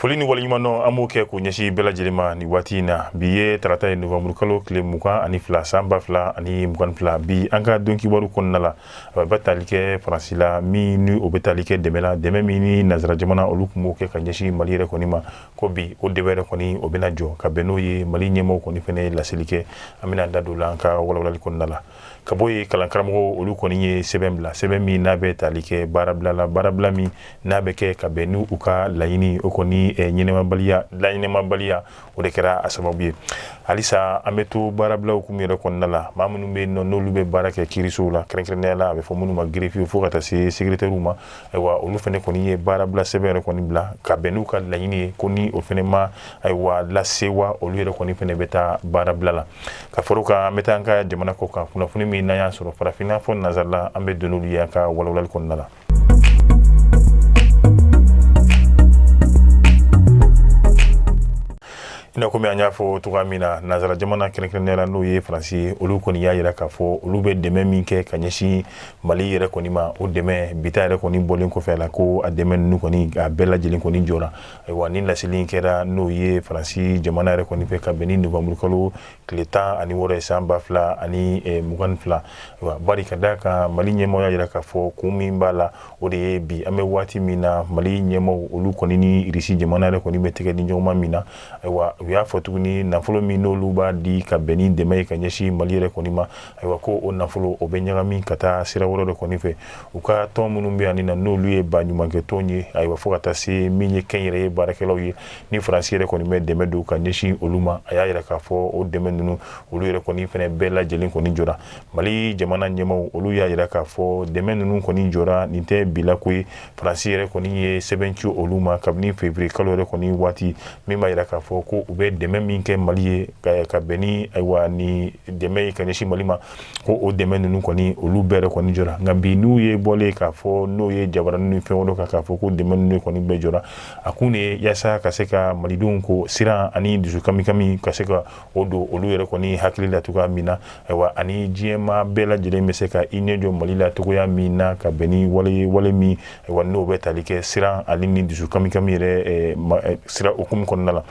Foli ni waleɲumandɔn an b'o kɛ k'o ɲɛsin bɛɛ lajɛlen ma nin waati in na. Bi ye tarata ye, novembre kalo tile 22, san 2022. Bi an ka don kibaru kɔnɔna la, a bɛ tali kɛ Faransi la, min ni o bɛ tali kɛ dɛmɛ la, dɛmɛ min ni nansara jamana olu tun b'o kɛ ka ɲɛsin Mali yɛrɛ kɔni ma, ko bi o dɛmɛ yɛrɛ kɔni o bɛna jɔ ka bɛn n'o ye. Mali ɲɛmaaw kɔni fana ye laseli kɛ, an bɛna da don la an ka walawalali kɔnɔna la. Ka bɔ yen, kalankaramɔgɔw olu kɔni ye sɛbɛn bila, sɛbɛn min n'a bɛ tali kɛ baarabila la, baarabila min n'a bɛ kɛ ka bɛn n'u ka laɲini o kɔni ɲɛnɛmabaliya, laɲɛnɛmabaliya, o de kɛra a sababu ye. Halisa an bɛ to baarabila hukumu yɛrɛ kɔnɔna la, maa minnu bɛ yen nɔ n'olu bɛ baara kɛ kiirisow la, kɛrɛnkɛrɛnnenya la a bɛ fɔ minnu ma greffier, fo ka taa se secrétaire ma, ayiwa, olu fana kɔni ye baarabila sɛbɛn yɛrɛ kɔni bila ka bɛn n'u ka laɲini ye, ko ni o fana ma, ayiwa, lasewa, olu yɛrɛ kɔni fana bɛ taa baarabila la. Ka fara o kan, an bɛ taa an ka jamana kɔ kan, kunnafoni min n'an y'a sɔrɔ farafinna fɔ nansarala, an bɛ don n'olu ye an ka walawalali kɔnɔna la. I n'a komi an y'a fɔ cogoya min na, nansara jamana, kɛrɛnkɛrɛnnenya la n'o ye Faransi ye, olu kɔni y'a yira k'a fɔ olu bɛ dɛmɛ min kɛ ka ɲɛsin Mali yɛrɛ kɔni ma, o dɛmɛ bita yɛrɛ kɔni bɔlen kɔfɛ a la, ko a dɛmɛ ninnu kɔni a bɛɛ lajɛlen kɔni jɔra. Ayiwa, ni laseli in kɛra n'o ye Faransi jamana yɛrɛ kɔni fɛ ka bɛn ni novembre kalo tile 16 ye, san 2022. Ayiwa, bari ka d'a kan Mali ɲɛmaaw y'a yira k'a fɔ kun min b'a la, o de ye bi an bɛ waati min na, Mali ɲɛmaaw olu kɔni ni Irisi jamana yɛrɛ kɔni bɛ tɛgɛ di ɲɔgɔn ma min na. Ayiwa, u y'a fɔ tuguni, nafolo min n'olu b'a di ka bɛn ni dɛmɛ ye ka ɲɛsin Mali yɛrɛ kɔni ma, ayiwa, ko o nafolo o bɛ ɲagami ka taa sira wɛrɛ de kɔni fɛ. U ka tɔn minnu bɛ yan na, n'olu ye baɲumankɛ tɔn ye, ayiwa, fo ka taa se min ye kɛnyɛrɛye baarakɛlaw ye, ni Faransi yɛrɛ kɔni bɛ dɛmɛ don ka ɲɛsin olu ma, a y'a yira k'a fɔ o dɛmɛ ninnu olu yɛrɛ kɔni fana bɛɛ lajɛlen kɔni jɔra. Mali jamana ɲɛmaaw olu y'a yira k'a fɔ dɛmɛ ninnu kɔni jɔra, nin tɛ bi la ko ye. Faransi yɛrɛ kɔni ye sɛbɛn ci olu ma kabini février kalo yɛrɛ kɔni waati, min b'a yira k'a fɔ ko u bɛ dɛmɛ min kɛ Mali ye ka bɛn ni, ayiwa, ni dɛmɛ ye ka ɲɛsin Mali ma, ko o dɛmɛ ninnu kɔni olu bɛɛ yɛrɛ kɔni jɔra. Nka bi n'u ye bɔlen k'a fɔ n'o ye jabaranin ni fɛn wɛrɛw kan k'a fɔ ko dɛmɛ ninnu kɔni bɛɛ jɔra, a kun de ye yaasa ka se ka malidenw ko siran ani dusu kamikami ka se ka o don olu yɛrɛ kɔni hakili la cogoya min na, ayiwa, ani diɲɛmaa bɛɛ lajɛlen bɛ se ka i ɲɛ jɔ Mali la cogoya min na, ka bɛn ni wale wale min, ayiwa, n'o bɛ tali kɛ siran ani ni dusu kamikami yɛrɛ sira hukumu kɔnɔna la.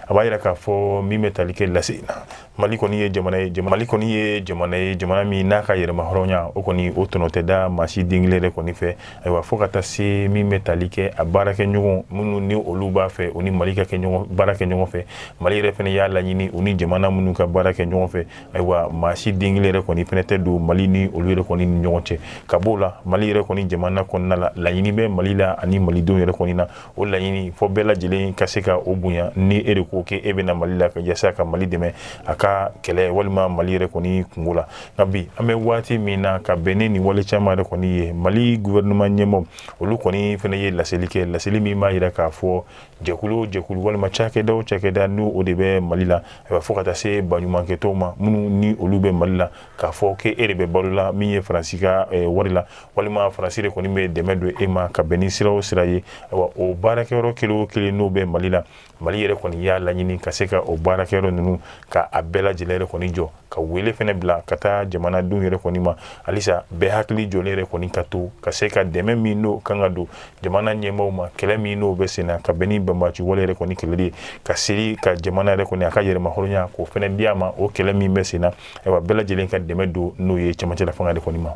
A b'a yira k'a fɔ min bɛ tali kɛ lase na, Mali kɔni ye jamana ye, Mali kɔni ye jamana ye, jamana min n'a ka yɛrɛma hɔrɔnya o kɔni o tɔnɔ tɛ da maa si den kelen yɛrɛ kɔni fɛ. Ayiwa, fo ka taa se min bɛ tali kɛ a baarakɛɲɔgɔn minnu ni olu b'a fɛ u ni Mali ka kɛ ɲɔgɔn baara kɛ ɲɔgɔn fɛ, Mali yɛrɛ fana y'a laɲini u ni jamana minnu ka baara kɛ ɲɔgɔn fɛ, ayiwa, maa si den kelen yɛrɛ kɔni fana tɛ don Mali ni olu yɛrɛ kɔni ni ɲɔgɔn cɛ. Ka b'o la, Mali yɛrɛ kɔni jamana kɔnɔna la, laɲini bɛ Mali la ani malidenw yɛrɛ kɔni na, o laɲini fo bɛɛ lajɛlen ka se ka o bonya. Ni e de ko k'e bɛna Mali la ka yaasa ka Mali dɛmɛ a ka kɛlɛ walima Mali yɛrɛ kɔni kunko la. Nka bi an bɛ waati min na, ka bɛn ni nin wale caman yɛrɛ kɔni ye, Mali gouvernement ɲɛmaaw olu kɔni fana ye laseli kɛ, laseli min b'a yira k'a fɔ jɛkulu o jɛkulu walima cakɛda o cakɛda n'o o de bɛ Mali la, ayiwa, fo ka taa se baɲumankɛtɔnw ma minnu ni olu bɛ Mali la, k'a fɔ k'e de bɛ balo la min ye Faransi ka wari la, walima Faransi de kɔni bɛ dɛmɛ don e ma ka bɛn ni sira o sira ye, ayiwa, o baarakɛyɔrɔ kelen o kelen n'o bɛ Mali la, Mali yɛrɛ kɔni y'a laɲini ka se ka o baarakɛyɔrɔ ninnu ka a bɛɛ lajɛlen yɛrɛ kɔni jɔ, ka wele fɛnɛ bila ka taa jamanadenw yɛrɛ kɔni ma. Halisa bɛɛ hakili jɔlen yɛrɛ kɔni ka to ka se ka dɛmɛ min n'o kan ka don jamana ɲɛmaaw ma, kɛlɛ min n'o bɛ senna ka bɛn ni banbaanci wale yɛrɛ kɔni kɛlɛli ye, ka seri ka jamana yɛrɛ kɔni a ka yɛrɛmahɔrɔnya k'o fɛnɛ di a ma, o kɛlɛ min bɛ senna, ayiwa, bɛɛ lajɛlen ka dɛmɛ don n'o ye cɛmancɛla fanga de kɔni ma.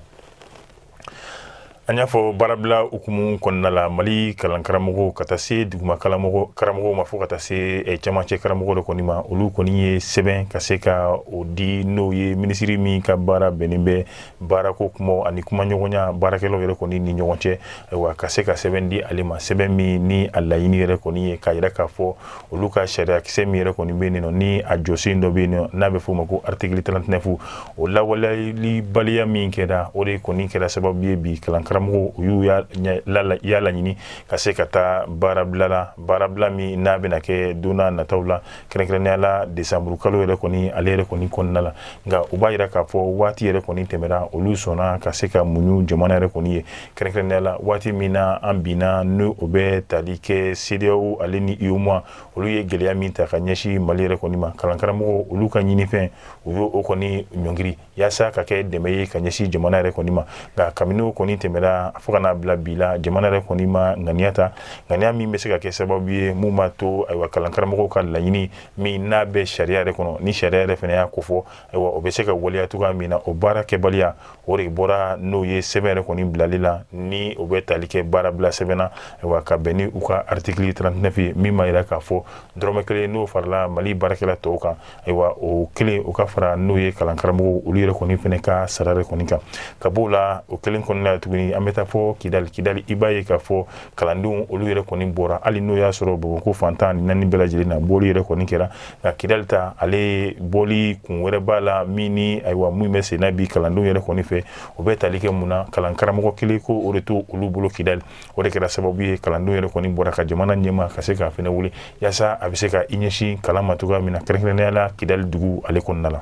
An y'a fɔ baarabila hukumu kɔnɔna la, Mali kalankaramɔgɔw ka taa se duguma karamɔgɔw ma, fo ka taa se cɛmancɛ karamɔgɔw de kɔni ma, olu kɔni ye sɛbɛn ka se ka o di n'o ye minisiri min ka baara bɛnnen bɛ baarako kumaw ani kumaɲɔgɔnya baarakɛlaw yɛrɛ kɔni ni ɲɔgɔn cɛ, ayiwa, ka se ka sɛbɛn di ale ma, sɛbɛn min ni a laɲini yɛrɛ kɔni ye k'a yira k'a fɔ olu ka sariyakisɛ min yɛrɛ kɔni bɛ yen nɔ, ni a jɔsen dɔ bɛ yen nɔ n'a bɛ f'o ma ko article 39, o lawaleyalibaliya min kɛra, o de kɔni kɛra sababu ye bi kalankaramɔgɔw u y'u y'a laɲini ka se ka taa baarabila la, baarabila min n'a bɛna kɛ don n'a nataw la, kɛrɛnkɛrɛnnenya la desanburu kalo yɛrɛ kɔni ale yɛrɛ kɔni kɔnɔna la. Nka u b'a yira k'a fɔ waati yɛrɛ kɔni tɛmɛra, olu sɔnna ka se ka muɲu jamana yɛrɛ kɔni ye, kɛrɛnkɛrɛnnenya la waati min na an binna n'o o bɛ tali kɛ CEDEAO ale ni UEMOA, olu ye gɛlɛya min ta ka ɲɛsin Mali yɛrɛ kɔni ma, kalankaramɔgɔw olu ka ɲinifɛn u y'o o kɔni ɲɔngiri. yaasa ka kɛ dɛmɛ ye ka ɲɛsin jamana yɛrɛ kɔni ma. Nka kabini o kɔni tɛmɛra fo ka n'a bila bi la, jamana yɛrɛ kɔni ma ŋaniya ta, ŋaniya min bɛ se ka kɛ sababu ye mun b'a to, ayiwa, kalankaramɔgɔw ka laɲini min n'a bɛ sariya yɛrɛ kɔnɔ, ni sariya yɛrɛ fana y'a kofɔ, ayiwa, o bɛ se ka waleya cogoya min na, o baara kɛbaliya, o de bɔra n'o ye sɛbɛn yɛrɛ kɔni bilali la, ni o bɛ tali kɛ baarabila sɛbɛn na, ayiwa, ka bɛn ni u ka article 39 ye, min b'a jira k'a fɔ dɔrɔmɛ kelen n'o farala Mali baarakɛla tɔw kan, ayiwa, o kelen o ka fara n'o ye kalankaramɔgɔw olu yɛrɛ kɔni fana ka sara yɛrɛ kɔni kan. Ka b'o la, o kelen kɔnɔna la tuguni, an bɛ taa fɔ Kidali. Kidali, i b'a ye k'a fɔ kalandenw olu yɛrɛ kɔni bɔra, hali n'o y'a sɔrɔ Bamakɔ fan 14 bɛɛ lajɛlen na bɔli yɛrɛ kɔni kɛra. Nka Kidali ta, ale bɔli kun wɛrɛ b'a la min ni, ayiwa, min bɛ senna bi kalandenw yɛrɛ kɔni fɛ, o bɛ tali kɛ mun na? Kalankaramɔgɔ kelen ko o de to olu bolo Kidali. O de kɛra sababu ye kalandenw yɛrɛ kɔni bɔra ka jamana ɲɛmaa ka se k'a fɛnɛ wele yaasa a bɛ se ka i ɲɛsin kalan ma cogoya min na, kɛrɛnkɛrɛnnenya la Kidali dugu ale kɔnɔna la.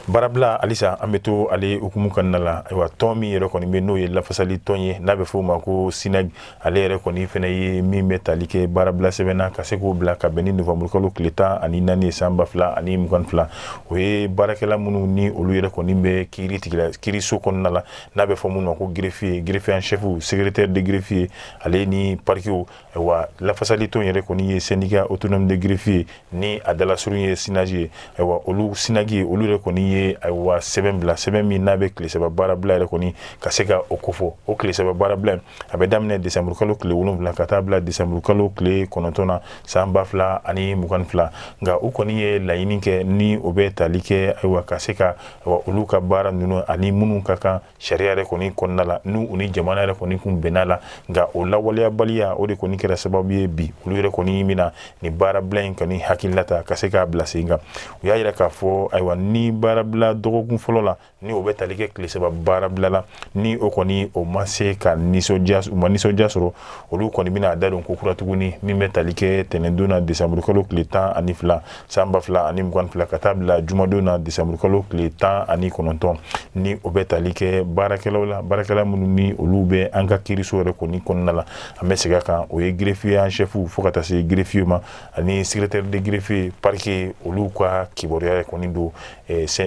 Baarabila halisa, an bɛ to ale hukumu kɔnɔna la. Ayiwa, tɔn min yɛrɛ kɔni bɛ, n'o ye lafasali tɔn ye, n'a bɛ f'o ma ko SYNAG, ale yɛrɛ kɔni fana ye min bɛ tali kɛ baarabila sɛbɛn na, ka se k'o bila ka bɛn ni nowanburukalo tile 14 ye san 2022. O ye baarakɛla minnu ni olu yɛrɛ kɔni bɛ kiiri tigila kiiriso kɔnɔna la, n'a bɛ fɔ minnu ma ko greffier, greffier en chef, secrétaire de greffier, ale ni parquet. Ayiwa, lafasali tɔn yɛrɛ kɔni ye syndicat autonome de greffier, ni a dalasurun ye SYNAG ye. Ayiwa, olu SYNAG ye, olu yɛrɛ kɔni ye, ayiwa, sɛbɛn bila, sɛbɛn min n'a bɛ tile 3 baarabila yɛrɛ kɔni ka se ka o kofɔ. O tile 3 baarabila, a bɛ daminɛ desanburukalo tile 7 ka taa bila desanburukalo tile 9 na san 2022. Nka u kɔni ye laɲini kɛ ni o bɛ tali kɛ, ayiwa, ka se ka olu ka baara ninnu ani minnu ka kan sariya yɛrɛ kɔni kɔnɔna la, n'u u ni jamana yɛrɛ kɔni kun bɛnna la. Nka o lawaleyabaliya, o de kɔni kɛra sababu ye bi olu yɛrɛ kɔni bɛna nin baarabila in kɔni hakilila ta ka se k'a bila sen kan. U y'a yira k'a fɔ, ayiwa, ni baarabila dɔgɔkun fɔlɔ la, ni o bɛ tali kɛ tile 3 baarabila la, ni o kɔni o ma se ka nisɔndiya, u ma nisɔndiya sɔrɔ, olu kɔni bɛna a da don ko kura tuguni, min bɛ tali kɛ tɛnɛndon na desanburukalo tile 12 san 2022 ka taa bila jumadon na desanburukalo tile 19, ni o bɛ tali kɛ baarakɛlaw la, baarakɛla minnu ni olu bɛ an ka kiiriso yɛrɛ kɔni kɔnɔna la. An bɛ segin a kan, o ye greffier en chef fo ka taa se greffier ma, ani secrétaire de greffier, parquet, olu ka kibaruya kɔni don.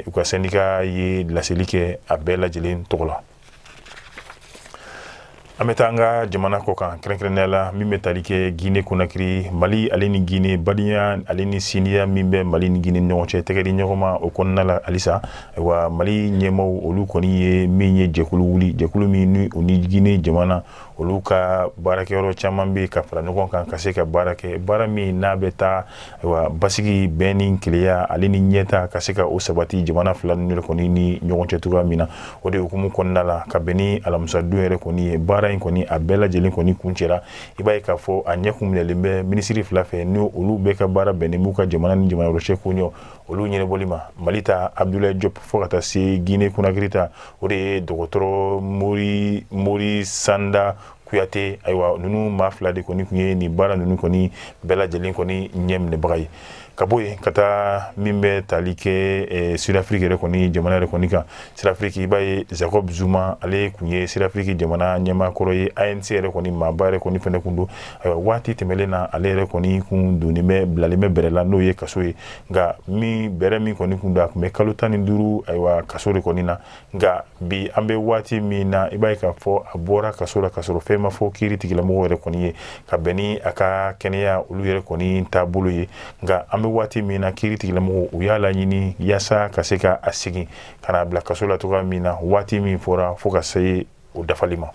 U ka syndicat ye laseli kɛ a bɛɛ lajɛlen tɔgɔ la. An bɛ taa an ka jamana kɔ kan, kɛrɛnkɛrɛnnenya la min bɛ tali kɛ Guinée Conakry. Mali ale ni Guinée, badenya ale ni sindiya min bɛ Mali ni Guinée ɲɔgɔn cɛ, tɛgɛ di ɲɔgɔn ma o kɔnɔna la halisa. Ayiwa, Mali ɲɛmaaw olu kɔni ye min ye jɛkulu wuli, jɛkulu min ni u ni Guinée jamana olu ka baarakɛyɔrɔ caman bɛ ka fara ɲɔgɔn kan ka se ka baara kɛ, baara min n'a bɛ taa, ayiwa, basigi, bɛn ni kelenya ale ni ɲɛta ka se ka o sabati jamana fila ninnu yɛrɛ kɔni ni ɲɔgɔn cɛ cogoya min na. O de hukumu kɔnɔna la, ka bɛn ni alamisadon yɛrɛ kɔni ye, baara in kɔni a bɛɛ lajɛlen kɔni kuncɛra. I b'a ye k'a fɔ a ɲɛ kun minɛlen bɛ minisiri fila fɛ, ni olu bɛɛ ka baara bɛnnen b'u ka jamana ni jamana wɛrɛ cɛ koɲɛ olu ɲɛnabɔli ma. Mali ta, Abdoulaye Diop, fo ka taa se Guinée Conakry ta, o de ye dɔgɔtɔrɔ Mori Sanda Kuyate. Ayiwa, ninnu maa fila de kɔni tun ye nin baara ninnu kɔni bɛɛ lajɛlen kɔni ɲɛminɛbaga ye. Ka bɔ yen ka taa min bɛ tali kɛ Sud-Afrique yɛrɛ kɔni jamana yɛrɛ kɔni kan. Sud-Afrique, i b'a ye Jacob Zuma, ale tun ye Sud-Afrique jamana ɲɛmaa kɔrɔ ye, ANC yɛrɛ kɔni maaba yɛrɛ kɔni fɛnɛ kun don. Ayiwa, waati tɛmɛlen na, ale yɛrɛ kɔni kun donnen bɛ, bilalen bɛ bɛrɛ la, n'o ye kaso ye. Nka min bɛrɛ min kɔni kun don, a tun bɛ kalo 15, ayiwa, kaso de kɔni na. Nka bi an bɛ waati min na, i b'a ye k'a fɔ a bɔra kaso la ka sɔrɔ fɛn ma fɔ kiiri tigilamɔgɔw yɛrɛ kɔni ye, ka bɛn ni a ka kɛnɛya olu yɛrɛ kɔni taabolo ye. Nka an bɛ waati min na, kiiri tigilamɔgɔw u y'a laɲini yaasa ka se ka a segin ka n'a bila kaso la cogoya min na, waati min fɔra fo ka se o dafali ma.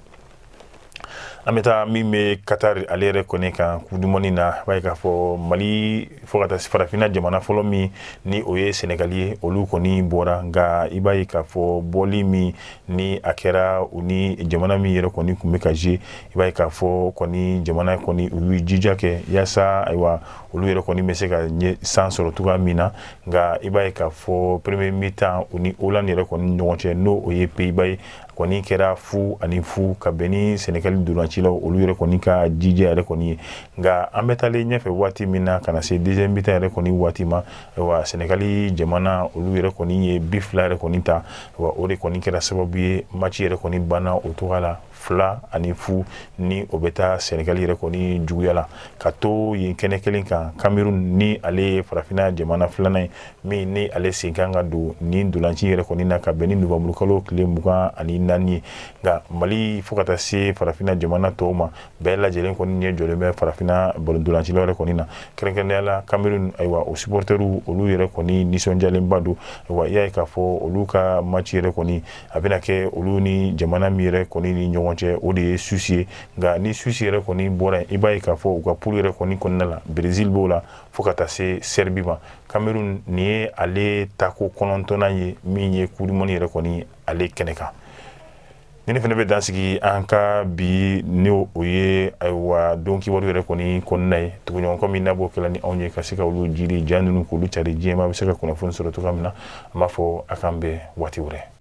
An bɛ taa min bɛ Qatar ale yɛrɛ kɔni kan, coupe du monde na. I b'a ye k'a fɔ Mali fo ka taa farafinna jamana fɔlɔ min ni o ye Sénégal ye, olu kɔni bɔra. Nka i b'a ye k'a fɔ bɔli min ni a kɛra u ni jamana min yɛrɛ kɔni tun bɛ ka jouer, i b'a ye k'a fɔ kɔni jamana kɔni u y'u jija kɛ yaasa, ayiwa, olu yɛrɛ kɔni bɛ se ka ɲɛ san sɔrɔ cogoya min na. Nka i b'a ye k'a fɔ premier mi-temps u ni Hollande yɛrɛ kɔni ɲɔgɔn cɛ, n'o o ye Pays-Bas ye, kɔni kɛra 0-0, ka bɛn ni Sénégal dolanci ntolancilaw olu yɛrɛ kɔni ka jija yɛrɛ kɔni ye. Nka an bɛ taalen ɲɛfɛ waati min na, ka na se deuxième mi-temps yɛrɛ kɔni waati ma, ayiwa, Senegali jamana olu yɛrɛ kɔni ye bi 2 yɛrɛ kɔni ta. Wa o de kɔni kɛra sababu ye, match yɛrɛ kɔni banna o cogoya la, 2-0, ni o bɛ taa Senegali yɛrɛ kɔni juguya la. Ka to yen kɛnɛ kelen kan, Cameroun, ni ale ye farafinna jamana filanan ye min ni ale sen kan ka don ni ntolanci yɛrɛ kɔni na ka bɛn ni nowanburukalo tile 24 ye. Nka Mali, fo ka taa se farafinna jamana tɔw ma, bɛɛ lajɛlen kɔni ɲɛ jɔlen bɛ farafinna ntolancilaw yɛrɛ kɔni na, kɛrɛnkɛrɛnnenya la Cameroun. Ayiwa, o supporteriw olu yɛrɛ kɔni nisɔndiyalenba don. Ayiwa, i y'a ye k'a fɔ olu ka match yɛrɛ kɔni a bɛna kɛ olu ni jamana min yɛrɛ kɔni ni ɲɔgɔn cɛ, o de ye Suisse ye. Nka ni Suisse yɛrɛ kɔni bɔra yen, i b'a ye k'a fɔ u ka poule yɛrɛ kɔni kɔnɔna la, Brésil b'o la fo ka taa se Serbie ma. Cameroun, nin ye ale tako 9nan ye min ye Coupe du monde yɛrɛ kɔni ale kɛnɛ kan. Ni ne fana bɛ dan sigi an ka bi, ni o ye, ayiwa, don kibaru yɛrɛ kɔni kɔnɔna ye. Tuguɲɔgɔn min n'a b'o kɛla ni anw ye ka se ka olu jiri ja ninnu k'olu cari, diɲɛma bɛ se ka kunnafoni sɔrɔ cogoya min na, an b'a fɔ a k'an bɛn waati wɛrɛ.